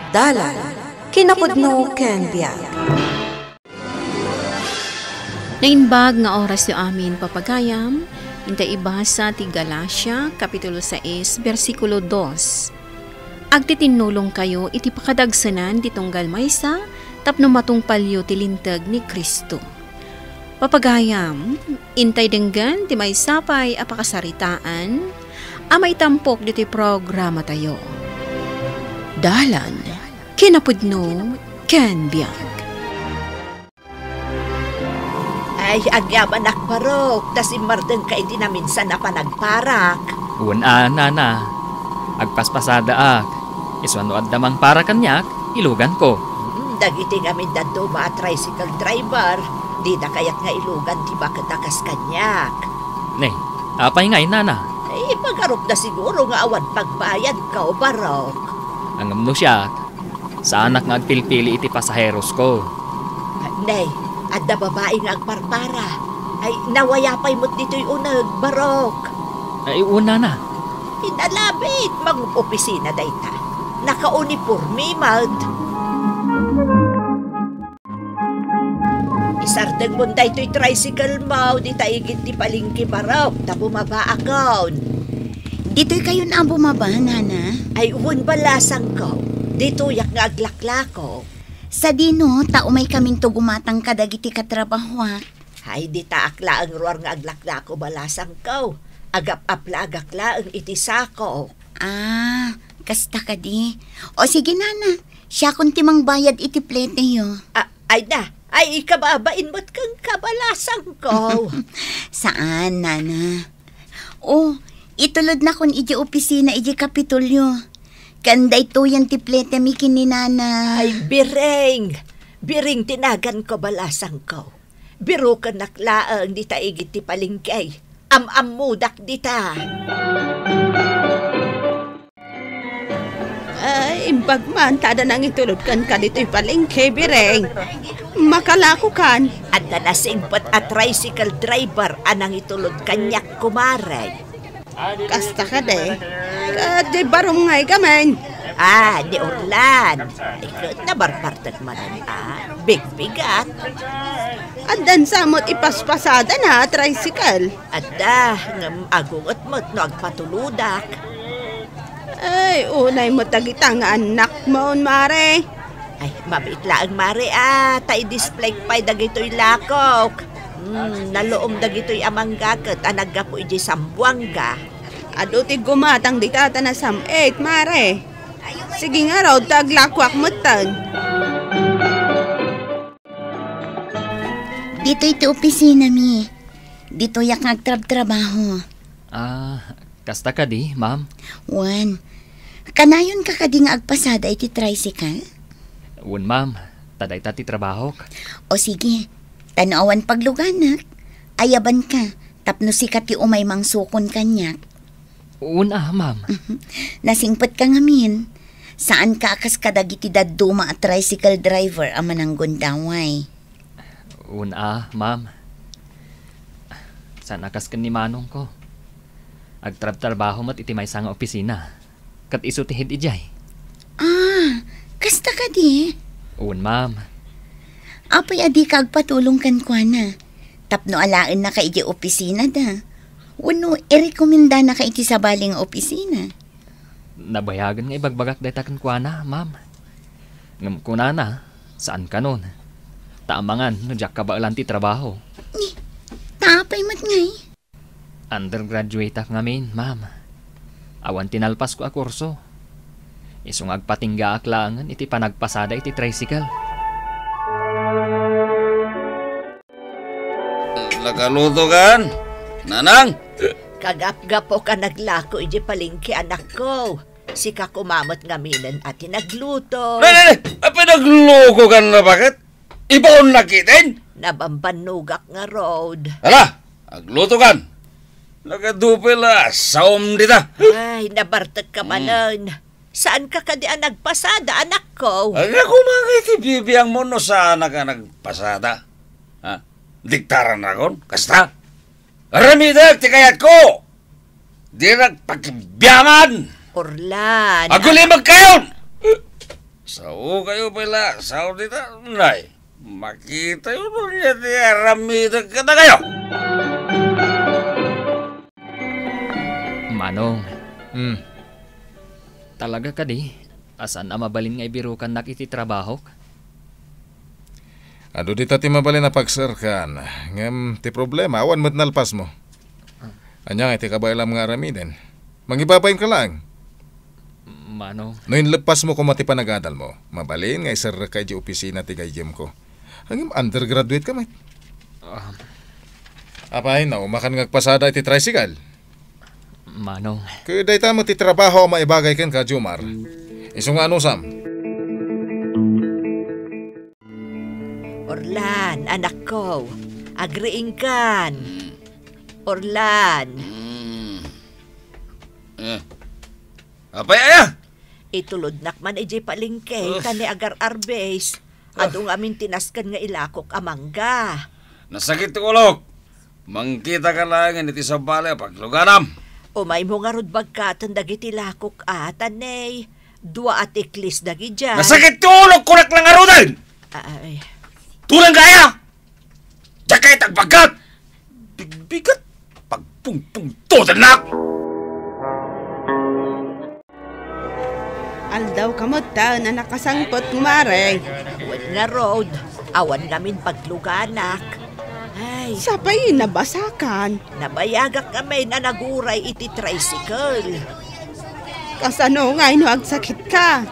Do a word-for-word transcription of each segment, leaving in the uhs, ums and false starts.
Dalan, kinapudno ken biag. Naimbag nga orasyo amin, papagayam, inta ibasa ti Galacia, Kapitulo sais, bersikulo dos. Agtitinnulongkayo iti pakadagsenan ti tunggal maysa tapno matungpalyo ti linteg ni Cristo. Papagayam, intay denggen ti maysa pay a pakasaritaan a maitampok ditoy programatayo. Dalan, kinapudno, ken biag. Ay, agyamanak, barok, ta simmardengka iti naminsan a panagparak. Wen a, nana. Agpaspasadaak. Isu a no adda mangpara kaniak, iluganko. Hmm, dagiti ngamin dadduma a tricycle driver, dida kayat nga ilugan ti baket a kas kaniak. Ne, apay ngay, nana? Ay, pagarupda siguro nga awan pagbayadko, barok. Ngem no siak, saanak nga agpilpili iti pasaherosko. Ne, adda babai nga agparpara. Ay, nawaya pay met ditoy uneg, barok. Ay, wen, nana. Inalabit, mangup-opisina dayta. Nakauniporme met. Isardengmon daytoy tricycle mo dita igid ti palengke, barok, ta bumabaakon. Ditoykayon a bumaba, nana? Ay, wen, balasangko. Ditoyak nga aglaklako. Sadino, ta umaykaminto gumatang kadagiti katrabahoak. Ay, ditaak laeng ruar nga aglaklako, balasangko. Agap-aplagak laeng iti sako. Ah, kasta kadi. O sige, nana, siakon ti mangbayad iti pleteyo. A-, ay na, ay, ikababain met kenka, balasangko. Saan, nana. O, itulodnakon iti opisina iti Kapitolyo. Ken daytoyen ti pletemi ken ni nana. Ay, Biring! Biring ti naganko, balasangko. Birukennak laeng dita igid ti palengke. Am-ammodak dita. Ay, imbag man ta adda nangitulod kenka ditoy palengke, Biring. Makalakokan. Adda nasingpet a tricycle driver a nangitulod kaniak, kumare. Kasta kadi. Ket di barom ngay gamin. Ah, ni Orlan. Ay, ket nabarbartek manen, ah. Bigbigat. Addan sa met ipaspasadana a tricycle. Adda, ngem agunget met no agpatulodak. Ay, unay met dagita nga annakmon, mare. Ay, mabiit laeng, mare, a, ta i-display pay dagitoy lakok. Hmm, naluom dagitoy a manggaket a naggapu idiay Zamboanga. Adu ti gumatang dita ta nasam-it, mare. Sige ngarud, ta aglakoak metten. Ditoy ti opisinami. Ditoyak nga agtrabtrabaho. Ah, kasta kadi, ma'am? Wen. Kanayonka kadi nga agpasada iti tricycle? Wen, ma'am. Ta dayta ti trabahok. O sige. Ta no awan pagluganak, ayabanka, tapno sika ti umay mangsukon kaniak. Wen a, ma'am. Nasingpetka ngamin. Saanka a kas kadagiti dadduma a tricycle driver a mananggundaway. Wen a, ma'am. Saan a kas ken ni manongko. Agtrabtrabaho met iti maysa nga opisina. Ket isu ti head idiay. Ah, kasta kadi? Wen, ma'am. Apay a dika agpatulong kenkuana? Tapno alaennaka idiay opisinada. Wenno irekomendanaka iti sabali nga opisina. Nabayagen nga ibagbagak dayta kenkuana, ma'am. Ngem kunana, saan kanon. Ta amangan no diak kabaelan ti trabaho. Ni, ta apay met ngay? Undergraduateak ngamin, ma'am. Awan ti nalpasko a kurso. Isu nga agpatinggaak laengen iti panagpasada iti tricycle. Nakaluto kan, Nanang? Kagapgapuak a naglako idiay palengke, anakko. Sika koma met ngaminen a ti nagluto. Nay, nay, nay! Apay nagluko kan na baket? Ibaon na kiten? Nabambannogak ngarud. Ala, agluto kan. Nagadu pay la, saom dita. Ay, nabartek ka manen. Saanka kadi a nagpasada, anakko? Ay, kumangay ti bibiangmo no saanak a nagpasada. Ha? Diktaran nakon? Kasta? Aramidek ti kayatko! Dinak pakibiangan! Orlan. Agulimagkayon! Sao kayo pala, sao dita, nay? Makitayo no niya ti aramidek kadakayo. Manong, Hmm. talaga kadi a saan a mabalin nga ibirukannak iti trabahok? Adu dita ti mabalin a pagserkan, ngem ti problema, awan met nalpasmo. Ah. Ania nga iti kabaelam nga aramiden? Mangibabainka laeng. Manong. No inleppasmo koma ti panagadalmo, mabalin nga iserrekka idiay opisina ti gayyemko. Ngem undergraduate ka met. Ah. Apay, naumakan nga agpasada iti tricycle? Manong. Ket dayta met ti trabaho a maibagay kenka, Jomar. Isu nga anusam? Orlan, anakko, agriingkan. Mm. Orlan. Mm. Eh. Apay aya? Itulodnak man idiay palengke, Uf. ta ni agar-arbes. Uf. Adu ngamin ti nasken nga ilakok a mangga. Nasakit ti ulok. Mangkitaka laengen iti sabali a pagluganam. Umaymo ngarud bagkaten dagiti lakok a, ta ni dua a tiklis dagidiay. Nasakit ti ulok, kunak la ngaruden! Ay. Tulang kaya! Diak kayat agbagkat! Bigbigat! Pagpungpungtodannak! Aldaw ka met ta a nakasangpet, kumare. Wen ngarud, awan ngamin pagluganak. Ay. Sapay nabasakan. Nabayagak ngamin a naguray iti tricycle. Kasano ngay no agsakitka?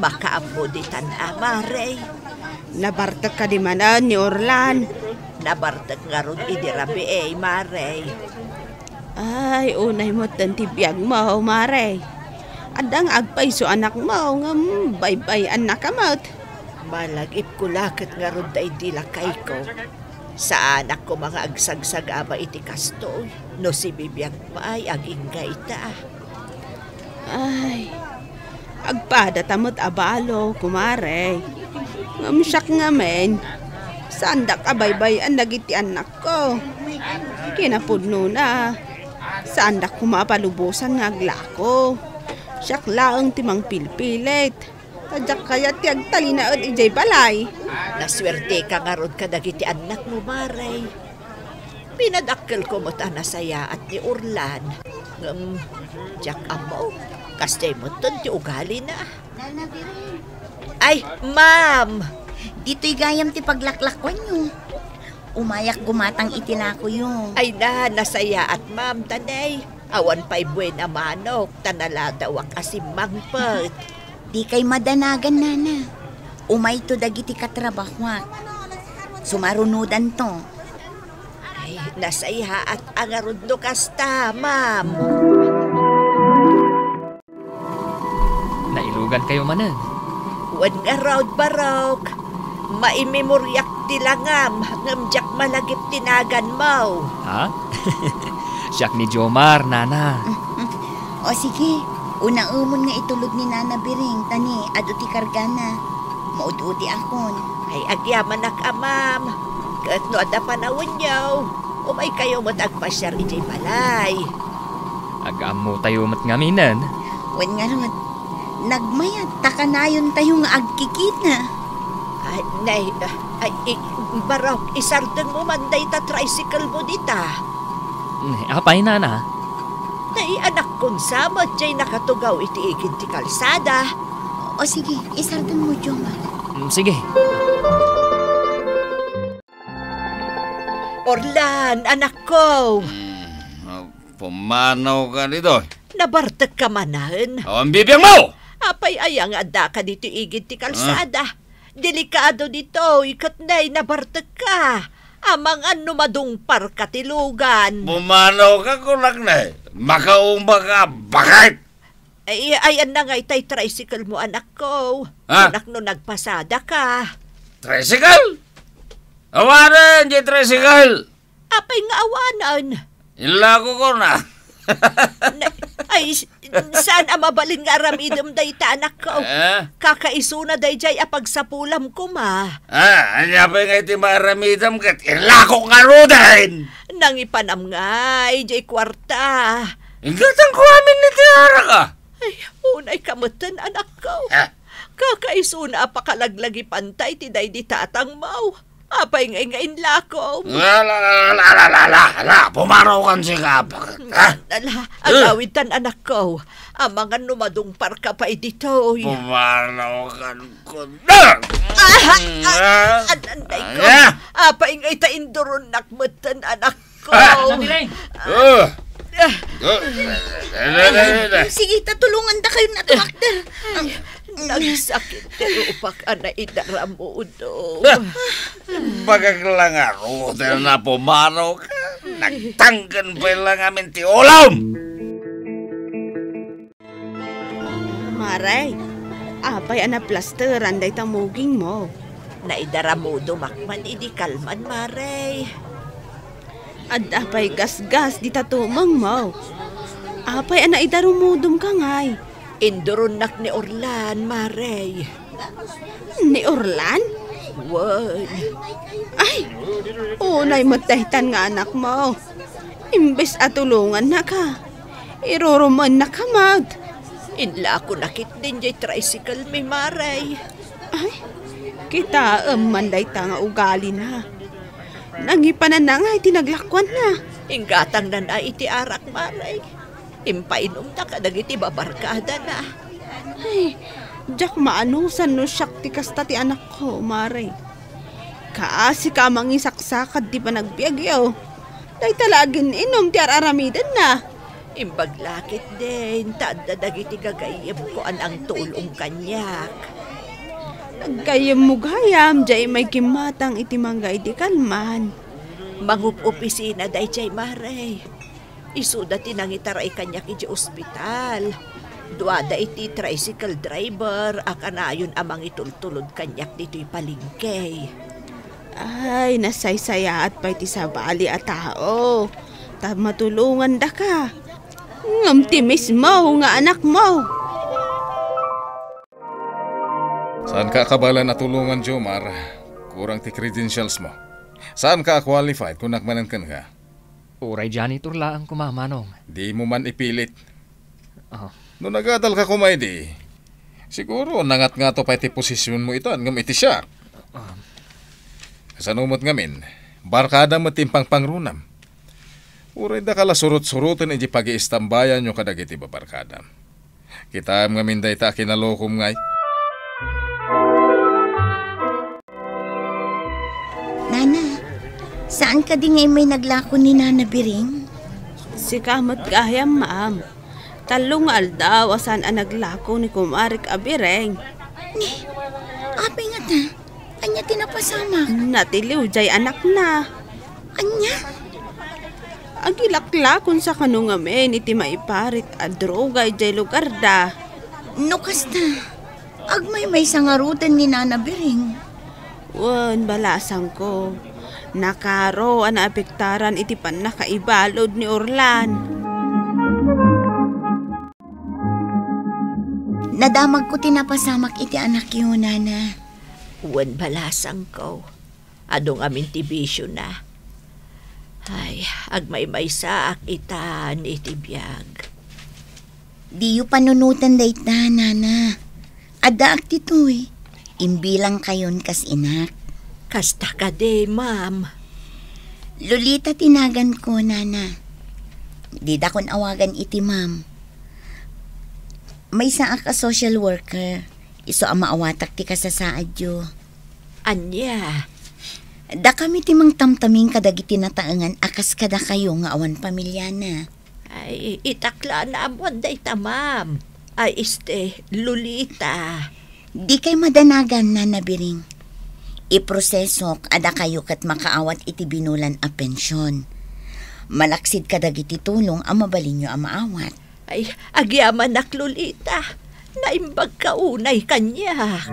Makaammo ditan a, mare. Nabartek kadi manen ni Orlan? Nabartek ngarud idi rabii, mare. Ay, unay metten ti biagmo, mare. Adda nga agpayso anakmo, ngem baybay-annaka met. Malagipko la ket ngarud daydi lakayko. Saanak koma nga agsagsagaba iti kastoy, no sibibiag pay agingga ita. Ay, agpadata met a balo, kumare. Ngem siak ngamin, saandak a baybay-an dagiti annakko. Kinapudnona, saandak koma a palubosan nga aglako. Siak laeng ti mangpilpilit. Ta diak kayat ti agtalinaed idiay balay. Nasuerteka ngarud kadagiti annakmo, mare. Pinadakkelko met a nasayaat ni Orlan. Ngem, diak ammo, kasdiay metten ti ugalina. Ay, ma'am! Ditoy gayam ti paglaklakuanyo. Umayak gumatang iti lakoyo. Ay na, nasayaat, ma'am, ta ni awan pay buena manok, ta naladawak a simmangpet. Dikay madanagan, nana. Umayto dagiti katrabahoak. Sumarunodanto. Ay, nasayaat a ngarud no kasta, ma'am. Nailugankayo manen. Wen ngarud, Barok. Maimemoriak ti langam, ngem diak malagip ti naganmo. Ha? Siak ni Jomar, nana. O sige, unaemon nga itulod ni Nana Biring, ta ni adu ti kargana. Maud-udiakon. Ay, agyamanak a, ma'am. Ket no adda panawenyo, umaykayo met agpasiar idiay balay. Agammotayo met ngaminen. Wen ngarud, nagmayat ta kanayontayo nga agkikita. Ay, nay, ay, i-, Barok, isardengmo man dayta tricycle mo dita. Apay, nana? Nay, anakkon sa met diay nakatugaw iti igid ti kalsada. O sige, isardengmo, Jomar. Mm, sige. Orlan, anakko. Mm, pumanaw ka ditoy. Nabartek ka manen? Awan bibiag mo! Apay aya nga adda ka ditoy igid ti kalsada? Ah. Delikado ditoy, ket nay nabartek ka. Amangan no madungpar ka ti lugan. Pumanaw ka, kunak, nay. Makauma ka, bakit? Ay, ayanna nga itay tricycle mo, anakko. Ha? Kunak no nagpasada ka. Tricycle? Awanen, di tricycle! Apay nga awanen? Ilako ko na. Na, ay, s-, saan a mabalin nga aramidem dayta, anakko? Eh? Kakaisuna dayjay a pagsapulam koma. Ah, ania pay nga iti maaramidem ket ilako ngaruden? Nangipanam ngay, jay kuarta. Inggatang ko amin ni Tiara ka. Ay, unay ka metten, anakko. Ah. Kakaisuna a pakalaglagipanta iti daydi tatangmo. Apay ngay nga inlakom? La, la, la, la, la, la, la, la, pumaro kan sika, apak. Ah? Ala, eh, agawidtan, anakko. Amangan no madungparka pay ditoy. Pumaro kan kunak. Ah, ah, ah, ah, anday ko. Ah? Apay ngay ta induronnak metten, anak ko. Ah, Nabiring! Ah. Ah. Ah. Sige, ta tulongandakayon a tumakder. Nagsakit ti rupak a naidaramudom. Bagak la ngarud a pumaro ka. Nagtangken pay la ngamin ti ulom. Mare, apay a naplasteran dayta mugingmo? Naidaramudomak man idi kalman, Mare. Adda pay gasgas dita tumengmo. Apay a naidarumudom ka ngay? Induronnak ni Orlan, Mare. Ni Orlan? Wen. Ay, unay met daytan nga anakmo. Imbes a tulongannaka, irurumennaka met. Inlakonak ketdin diay tricycle mi, Mare. Ay, kitaem man dayta nga ugalina. Nangipananna ngay ti naglakuanna. Inggatangnana iti arak, Mare. Impainumna kadagiti babarkadana. Ay, diak maanusan no siak ti kasta ti anakko, Mare. Kaasika a mangisaksakad ti panagbiagyo. Dayta la agin-inum ti ar-aramidenna. Imbag la ketdin, ta adda dagiti gagayyemko a nangtulong kaniak. Naggayyemmo gayam, diay immay kimmatang iti mangga idi kalman. Mangup-opisina daydiay, Mare. Isuda ti nangitaray kaniak idiay ospital. Duada iti tricycle driver a kanayon a mangitultulod kaniak ditoy palengke. Ay, nasaysayaat pay ti sabali a tao, ta matulongandaka. Ngem ti mismo nga anakmo. Saanka a kabaelan a tulongan, Jomar. Kurang ti credentials mo. Saanka a qualified, kunak manen kenka. Uray janitor laeng koma, Manong. Dimo man ipilit. Ah. No nagadalka koma idi, siguro nangatngato pay ti posisionmo itan ngem iti siak. Ah. Kasano met ngamin, barkada met ti impangpangrunam. Uray daka la surot-suroten iti pagiistambayanyo kadagiti babarkadam. Kitaem ngamin dayta a kinalokom ngay. Nana, saan kadi nga immay naglako ni Nana Biring? Sika met gayam, ma'am. Tallo nga aldaw a saan a naglako ni kumarek a Biring. Ni, apay ngata? Ania ti napasamak? Natiliw jay anakna. Ania? Agilaklakon sa kano ngamin iti maiparit a droga idiay lugarda. No kasta, agmaymaysa ngaruden ni Nana Biring. Wen, balasangko, nakaro a naapektaran iti pannakaibalud ni Orlan. Nadamagko ti napasamak iti anakyo, Nana. Wen, balasangko, adu ngamin ti bisiona. Ay, agmaymaysaak itan iti biag. Diyo panunoten dayta, Nana. Addaak ditoy. Imbilangkayon kas inak. Kasta kadi, ma'am? Lolita ti naganko, Nana. Didakon awagan iti ma'am. Maysaak a social worker. Isu a maawatak ti kasasaadyo. Ania? Dakami ti mangtamtaming kadagiti nataengan a kas kadakayo nga awan pamiliana. Ay, itak la a naammoan dayta, ma'am. Ay, este, Lolita. Dikay madanagan, Nana Biring. Iprosesok a dakayo ket makaawat iti binulan a pension. Malaksid kadagiti tulong a mabalinyo a maawat. Ay, agyamanak, Lolita. Naimbagka unay kaniak.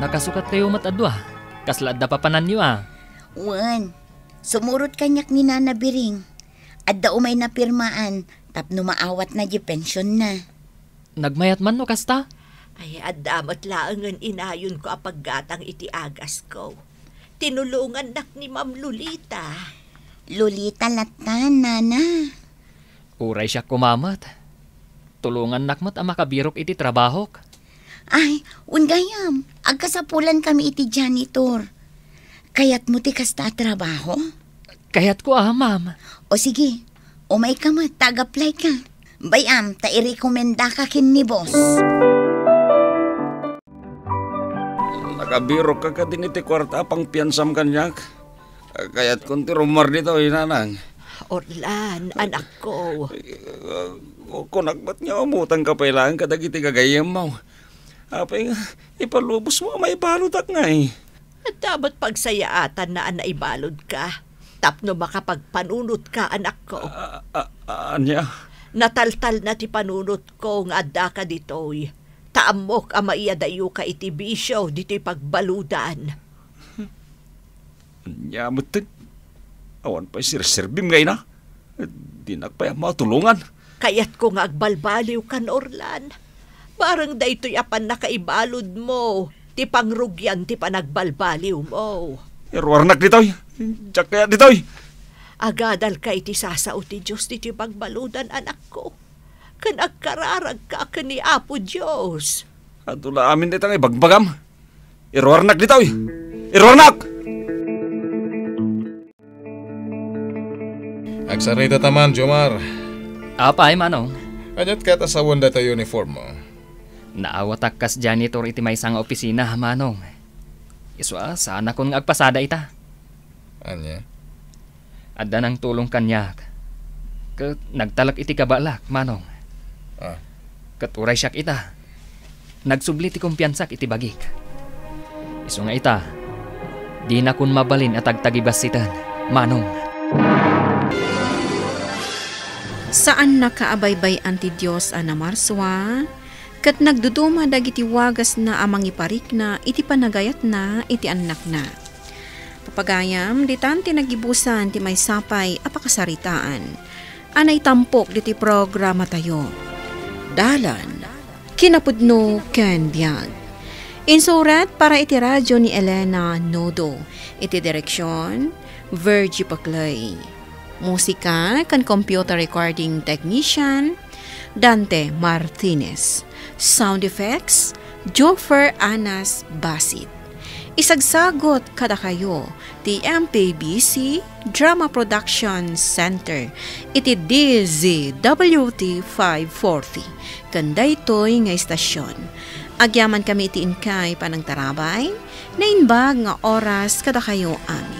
Nakasukattayo met a dua. Kasla adda papananyo a? Wen, sumurot kaniak ni Nana Biring. Adda umay napirmaan tapno maawatna di pensionna. Nagmayat man no kasta? Ay, adda met laengen inayonko a paggatang iti agasko. Tinulongannak ni Ma'am Lolita. Lolita latta, Nana. Uray siak koma met. Tulongannak met a makabirok iti trabahok. Ay, wen gayam, agkasapulankami iti janitor. Kayatmo ti kasta a trabaho? Kayatko a, ma'am. O sige, umayka met ta ag-apply ka. Bay-am ta irekomendaka ken ni boss. Nakabirokka kadin iti kuarta a pangpiansam kaniak. Kayatkon ti rummuar ditoy, nanang. Orlan, anakko. Kunak met nga umutangka pay laeng kadagiti gagayyemmo. Apay nga, ipalubosmo a maibaludak ngay. Adda met pagsayaatanna a naibaludka tapno makapagpanunotka, anakko. A, a, a, ania? Nataltalna ti panunotko nga addaka ditoy, ta ammok a maiyadayoka iti bisio ditoy pagbaludan. Ania metten? Awan pay serserbim nga ina? Dinak pay ammo a tulongan. Kayatko nga agbalbaliwkan, Orlan. Bareng daytoy a pannakaibaludmo ti pangrugian ti panagbalbaliwmo. Iruarnak ditoy. Diak kayat ditoy. Agadalka iti sasao ti Dios ditoy pagbaludan, anakko. Ken agkararagka ken ni Apo Dios. Adu la amin dayta nga ibagbagam. Iruarnak ditoy. Iruarnak! Agsarita ta man, Jomar. Apay, Manong? Aniat kayat a sawen dayta uniform mo? Naawatak kas janitor iti maysa nga opisina, Manong. Isu a, saanakon nga agpasada ita. Ania? Adda nangtulong kaniak. Ket nagtalek iti kabaelak, Manong. Ah. Ket uray siak ita. Nagsubli ti kumpiansak iti bagik. Isu nga ita, dinakon mabalin a tagtagibassiten, Manong. Saannaka a baybay-an ti Dios a namarsua, ket nagduduma dagiti wagasna a mangiparikna iti panagayatna iti annakna. Papagayam, ditan ti nagibusan ti maysa pay a pakasaritaan a naitampok ditoy programatayo. Dalan, kinapudno ken biag. Insurat para iti radyo ni Elena Nodo. Iti direksyon, Virgie Paclay. Musika ken computer recording technician, Dante Martinez. Sound effects, Joffer Anas Basit. Isagsagut kadakayo ti M P B C Drama Production Center iti D Z W T five forty ken daytoy nga istasyon. Agyamankami iti inkay panangtarabay, naimbag nga oras kadakayo amin.